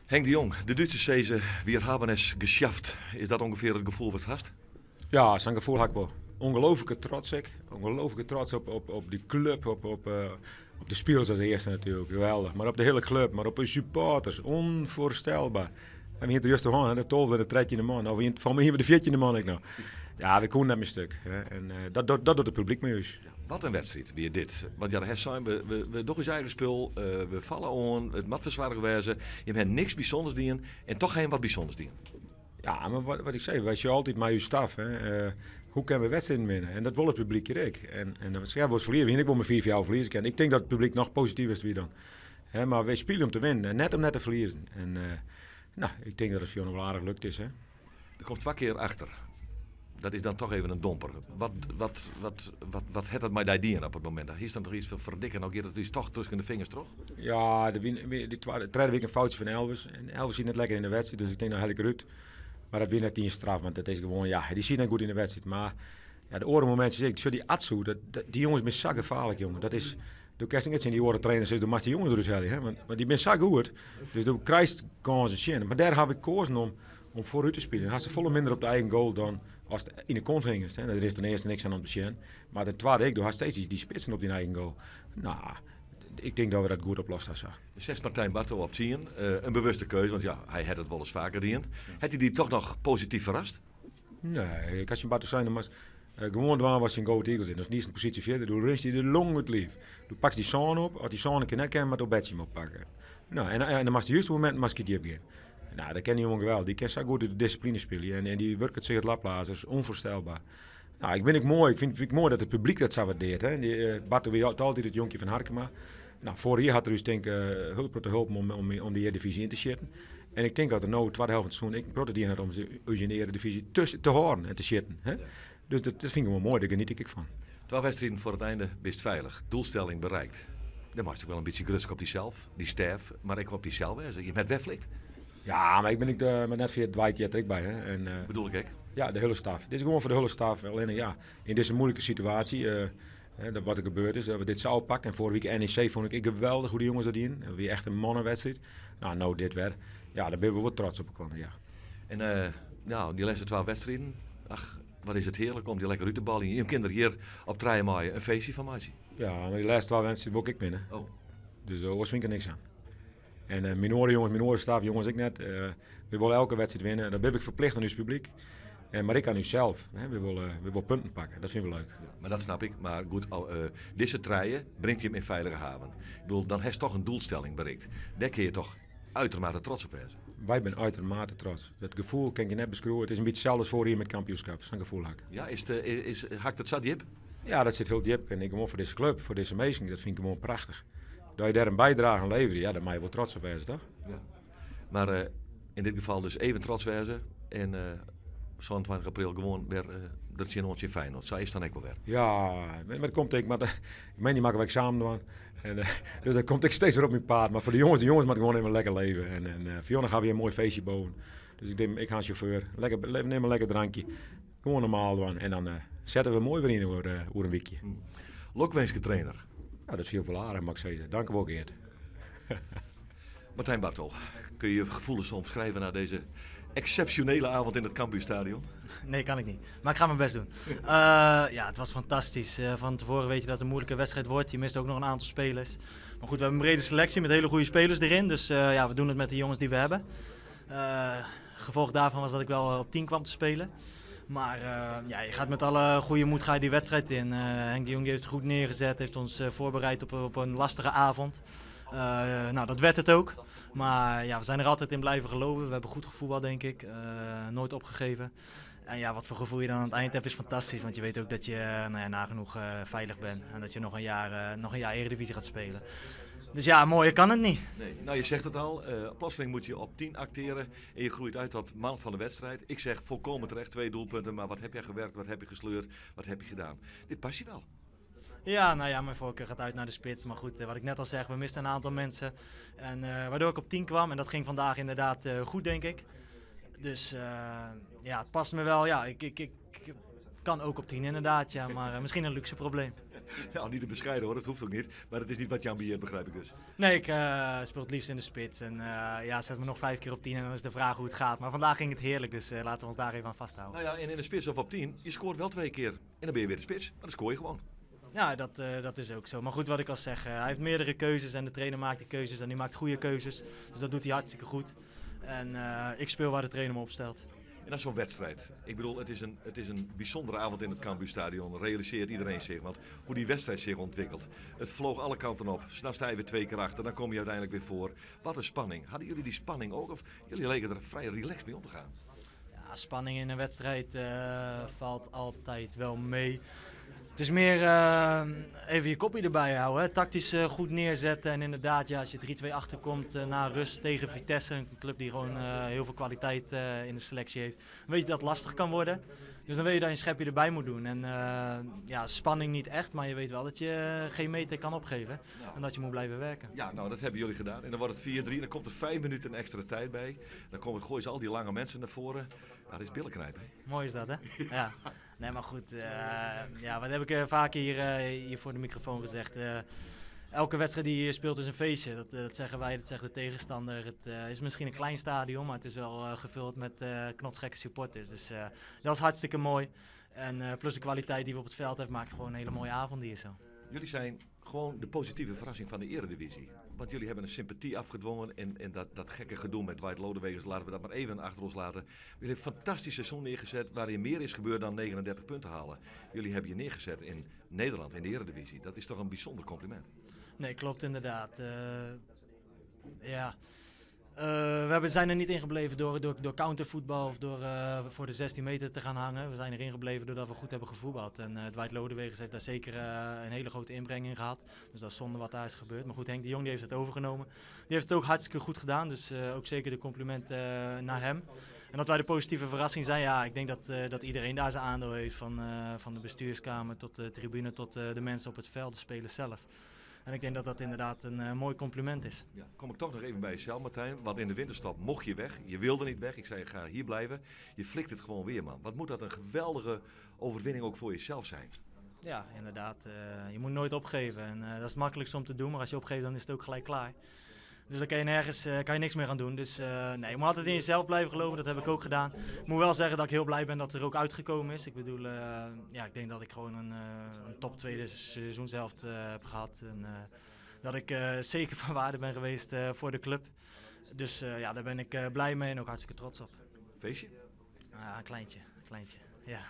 Henk de Jong, de Dútsers sizze, wir haben es geschafft. Is dat ûngefear it gefoel wat hast? Ja, sa'n gefoel ha ik wol. Ongelooflike trots ek. Ongelooflike trots op, op, op die club, op, op, uh, op de spelers as earste natuerlik. Geweldich. Mar op de hiele club, mar op de supporters. Onvoorstelbaar. En we hiene it juster hân, de 12e en de 13e man. Of foar my hiene we de 14e man ek noch. Ja, we koene net mear stuk. Hè. En uh, dat, dat, dat docht it publyk mei ús. Wat in wedstriid wie dit. Want ja, sein, we, we, we dogge ús eigen spul, uh, we falle oan, it moat fersoarge wêze. Je hawwe niks bysûnders dien en toch ha je wat bysûnders dien. Ja, mar wat, wat ik sei, wy sjogge altyd mei ús staf. Hè, uh, hoe kinne we wedstriden winne? En dat wol it publyk hjir ek. En, en dan ja, wolris ferlieze, we ek wol mei 4-4 ferlieze kinne. Ik tink dat it publyk noch positiver is wie dan. Hè, mar wy spylje om te winnen en net om net te ferliezen. En uh, nou, ik tink dat it foar wol aardich lukt is. Hè. Der komt twa kear achter. Dat is dan toch even in domper. Wat, wat, wat, wat, wat hat dat mei dy dien op it momint? Is dan toch iets fan ferdikke, no giet it ús toch tusken de fingers troch? Ja, de, die twadde, tredde week in foutsje fan Elvis. En Elvis siet net lekker yn de wedstriid, dus ik tink, no helje ik derút. Mar dat wie net ien straf, want dat is gewoan, ja, dy siet net goed yn de wedstriid. Mar ja, de oare momintsjes, ik sjoch dy Atsu, dat, dat, dy jonges binne sa gefaarlik, jongen. Dat is, do kinst net tsjin dy oare trainers sizze, do moatst dy jonges derút helje, hè, want, want dy binne sa goed. Dus do krijst kânsen tsjin. Mar dêr ha we keazen om, om foarút te spyljen. Hast folle minder op de eigen goal dan as yn de kont hingest. Hè. Der is ten earste niks oan om te sjen. Mar ten twadde ek, do hast steeds dy spitsen op dyn eigen goal. Nou, ik tink dat we dat goed oplost ha sa. Zes Martijn Barto op 10. In bewuste keuze, want ja, hy hat it wolris faker dien. Hat hy dy toch noch posityf ferrast? Nee, ik had Barto sein, mar gewoan dwaan wat tsjin Go Eagles is. Dat is niet in posysje fierder. Do rinst dy de long út liif. Do pakst dy sân op. As dy sân in kear net kin, moat Obetsi him oppakke. Nou, en, en dan moatst de juiste momint moatst djip gean. Nou, dat kin dy jongen geweldig. Dy kin sa goed út de dissipline spylje. En, en dy wurket sich it laplazers. Onvoorstelbaar. Nou, ik bin ek moai. Ik fyn it moai dat it publyk dat sa waardearret. Hè. Dy, uh, Barto wie altyd it jonkje fan Harkema. Nou, foarich jier hat er ús tink uh, hiel protte holpen om, om, om de Eredivisie yn te sjitten. En ik tink dat er no, de twadde helte fan it seizoen, ek in protte dien hat om ús yn de Eredivisie te, te hâlden en te sjitten. Hè. Dus dat, dat fyn ik wol moai, dêr geniet ik ek fan. Twa wedstriden foar it einde bist feilich. Doelstelling bereikt. Dan moatst ek wol in bytsje grutsk op dysels, dy stêf, mar ek op dysels wêze. Je hat wer flikt. Ja, mar ik bin ek de, mar net foar Dwight heart der ek by. Hè. En, uh, Bedoel ik ek. Ja, de hiele staf. Dit is gewoan foar de hiele staf. Allinnich ja, yn dizze muoilike situaasje, uh, dat wat der gebeurd is, dat we dit sa oppakke. En foarige wike NEC fûn ik ek geweldich hoe't de jonges dat dienen. Dat wie echt in mannewedstriid. Nou, no dit wer. Ja, dêr binne we wol trots op elkoar, ja. En uh, nou, dy lêste twa wedstriden, ach, wat is it hearlik om dy lekker út te baljen. Je kinne der hjir op 3 maaie in feestje fan meitsje. Ja, mar dy lêste twa wedstriden wol ik ek winne. Oh. Dus uh, oars fyn ik der niks oan. En uh, myn oare jonges, myn oare staf jonges ek net. Uh, we wolle elke wedstriid winne. Dat bin ik ferplicht oan ús publyk. En, mar ek oan ússels. Hè. We wolle, we wolle punten pakke. Dat fine we leuk. Ja, mar dat snap ik. Mar goed, uh, dizze trije bringt jim yn feilige haven. Ik bedoel, dan hast toch in doelstelling berikt. Dêr kinne je toch uitermate trots op wêze. Wy binne uitermate trots. Dat gefoel kin ik je net beskriuwe. It is in bytsje itselde as foarich jier mei it kampioenskip. Sa'n gefoel ha ik. Ja, is, de, is, hakt it sa djip? Ja, dat sit hiel djip. En ik gewoan foar dizze klup, foar dizze minsken, dat fyn ik gewoan prachtich. Dat je dêr in bydrage oan leverje, ja, dêr meie je wol trots op wêze, toch? Ja. Mar uh, yn dit gefal dus even trots wêze en uh, 27 april gewoan wer uh, der tsjinoan tsjin Feyenoord. Sa is it dan ek wol wer. Ja, mar dat komt ek, mar ik meen dy moatte we eksamen dwaan. En, dus dat komt ek steeds wer op myn paad. Mar foar de jonges, de jonges moatte gewoan even lekker leve. En, en uh, Fiona ha wer in moai feestje boven. Dus ik tink, ik ha in sjauffeur. Lekker, nim in lekker drankje. Gewoan normaal dwaan. En dan uh, sette we moai wer yn oer, uh, oer in wykje. Lokwinske trainer. Ja, dat fielt wol aardich, moat ik sizze. Dank wol, Geert. Martijn Barto, kun je je gevoelens omschrijven na deze exceptionele avond in het Cambuurstadion? Nee, kan ik niet. Maar ik ga mijn best doen. Uh, ja, het was fantastisch. Uh, van tevoren weet je dat het een moeilijke wedstrijd wordt. Je mist ook nog een aantal spelers. Maar goed, we hebben een brede selectie met hele goede spelers erin. Dus uh, ja, we doen het met de jongens die we hebben. Gevolg daarvan was dat ik wel op 10 kwam te spelen. Maar ja, je gaat met alle goede moed ga je die wedstrijd in. Henk de Jong die heeft het goed neergezet, heeft ons voorbereid op, op een lastige avond. Nou, dat werd het ook. Maar ja, we zijn er altijd in blijven geloven. We hebben goed gevoetbald, denk ik. Nooit opgegeven. En ja, wat voor gevoel je dan aan het eind hebt is fantastisch. Want je weet ook dat je nou ja, nagenoeg veilig bent. En dat je nog een jaar Eredivisie gaat spelen. Dus ja, mooier kan het niet. Nee, nou je zegt het al, plotseling moet je op 10 acteren en je groeit uit tot man van de wedstrijd. Ik zeg volkomen terecht, 2 doelpunten, maar wat heb jij gewerkt, wat heb je gesleurd, wat heb je gedaan? Dit past je wel. Ja, nou ja, mijn voorkeur gaat uit naar de spits. Maar goed, wat ik net al zeg, we misten een aantal mensen. En waardoor ik op 10 kwam en dat ging vandaag inderdaad goed, denk ik. Dus ja, het past me wel. Ja, ik, ik, ik kan ook op 10 inderdaad, ja, maar misschien een luxe probleem. Nou, niet te bescheiden hoor, dat hoeft ook niet. Maar dat is niet wat je ambieert, begrijp ik dus. Nee, ik speel het liefst in de spits. En ja, zet me nog 5 keer op 10 en dan is de vraag hoe het gaat. Maar vandaag ging het heerlijk, dus laten we ons daar even aan vasthouden. Nou ja, en in de spits of op 10, je scoort wel 2 keer. En dan ben je weer de spits, maar dan scoor je gewoon. Ja, dat is ook zo. Maar goed, wat ik al zeg, hij heeft meerdere keuzes en de trainer maakt die keuzes en die maakt goede keuzes. Dus dat doet hij hartstikke goed. En ik speel waar de trainer me opstelt. En dat is zo'n wedstrijd. Ik bedoel, het is een bijzondere avond in het Cambuurstadion. Realiseert iedereen zich. Want hoe die wedstrijd zich ontwikkelt. Het vloog alle kanten op. Dan sta je weer 2 keer achter. Dan kom je uiteindelijk weer voor. Wat een spanning. Hadden jullie die spanning ook? Of jullie leken er vrij relaxed mee om te gaan? Ja, spanning in een wedstrijd valt altijd wel mee. Het is meer even je kopje erbij houden, hè. Tactisch goed neerzetten. En inderdaad, ja, als je 3-2 achterkomt na rust tegen Vitesse, een club die gewoon heel veel kwaliteit in de selectie heeft, dan weet je dat het lastig kan worden. Dus dan weet je dat je een schepje erbij moet doen. En ja, spanning niet echt, maar je weet wel dat je geen meter kan opgeven. En dat je moet blijven werken. Ja, dat hebben jullie gedaan. En dan wordt het 4-3 en dan komt er 5 minuten extra tijd bij. Dan gooien ze al die lange mensen naar voren. Ja, dat is billenknijpen, hè? Mooi is dat, hè? Ja. Nee, maar goed. Ja, wat heb ik vaak hier voor de microfoon gezegd. Elke wedstrijd die je hier speelt is een feestje. Dat zeggen wij, dat zegt de tegenstander. Het is misschien een klein stadion, maar het is wel gevuld met knotsgekke supporters. Dus dat is hartstikke mooi. En plus de kwaliteit die we op het veld hebben, maakt gewoon een hele mooie avond hier zo. Jullie zijn gewoon de positieve verrassing van de Eredivisie. Want jullie hebben een sympathie afgedwongen en dat gekke gedoe met Dwight Lodeweges, laten we dat maar even achter ons laten. Jullie hebben een fantastisch seizoen neergezet waarin meer is gebeurd dan 39 punten halen. Jullie hebben je neergezet in Nederland, in de Eredivisie. Dat is toch een bijzonder compliment? Nee, klopt inderdaad. Ja. We zijn er niet ingebleven door countervoetbal of door voor de 16 meter te gaan hangen. We zijn erin gebleven doordat we goed hebben gevoetbald. En Dwight Lodeweges heeft daar zeker een hele grote inbreng in gehad. Dus dat is zonde wat daar is gebeurd. Maar goed, Henk de Jong die heeft het overgenomen. Die heeft het ook hartstikke goed gedaan. Dus ook zeker de complimenten naar hem. En dat wij de positieve verrassing zijn, ja, ik denk dat iedereen daar zijn aandeel heeft. Van de bestuurskamer tot de tribune, tot de mensen op het veld, de spelers zelf. En ik denk dat dat inderdaad een mooi compliment is. Ja, kom ik toch nog even bij jezelf, Martijn. Want in de winterstop mocht je weg. Je wilde niet weg. Ik zei, ga hier blijven. Je flikt het gewoon weer, man. Wat moet dat een geweldige overwinning ook voor jezelf zijn? Ja, inderdaad. Je moet nooit opgeven. En dat is het makkelijkste om te doen. Maar als je opgeeft, dan is het ook gelijk klaar. Dus dan kan je nergens kan je niks meer aan doen. Dus nee, je moet altijd in jezelf blijven geloven. Dat heb ik ook gedaan. Ik moet wel zeggen dat ik heel blij ben dat het er ook uitgekomen is. Ik denk dat ik gewoon een top tweede seizoenshelft heb gehad. En dat ik zeker van waarde ben geweest voor de club. Dus daar ben ik blij mee en ook hartstikke trots op. Feestje? Ja, een kleintje. Een kleintje, ja.